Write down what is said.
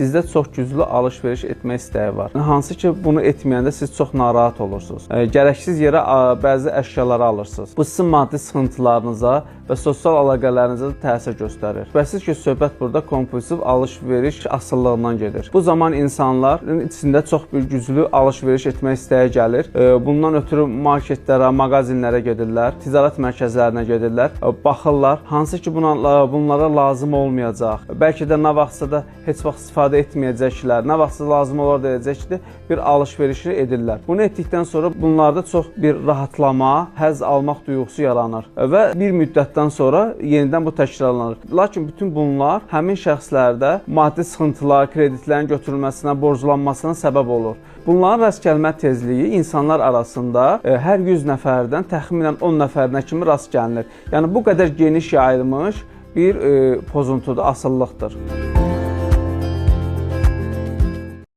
Sizdə çox güclü alış-veriş etmək istəyi var. Hansı ki, bunu etməyəndə siz çox narahat olursunuz. Gərəksiz yerə bəzi əşyaları alırsınız. Bu sizin maddi sıxıntılarınıza və sosial əlaqələrinizə də təsir göstərir. Şübhəsiz ki, söhbət burada kompulsiv alış-veriş asılılığından gedir. Bu zaman insanların içində çox bir güclü alış-veriş etmək istəyi gəlir. Bundan ötürü marketlərə, mağazinlərə gedirlər, ticarət mərkəzlərinə gedirlər, baxırlar, hansı ki bunlara lazım olmayacaq. Bəlkə də nə vaxtsa da heç vaxt istifadə etməyəcəklər, nə vaxtsa lazım olar deyəcəkdir, bir alış-verişi edirlər. Bunu etdikdən sonra bunlarda çox bir rahatlama, həzz almaq duyğusu yaranır və bir müddətdən sonra yenidən bu təkrarlanır. Lakin bütün bunlar həmin şəxslərdə maddi sıxıntılar, kreditlərin götürülməsinə, borclanmasına səbəb olur. Bunların rast gəlmə tezliyi insanlar arasında hər 100 nəfərdən təxminən 10 nəfərinə kimi rast gəlinir. Yəni bu qədər geniş yayılmış bir pozuntudur, asılılıqdır.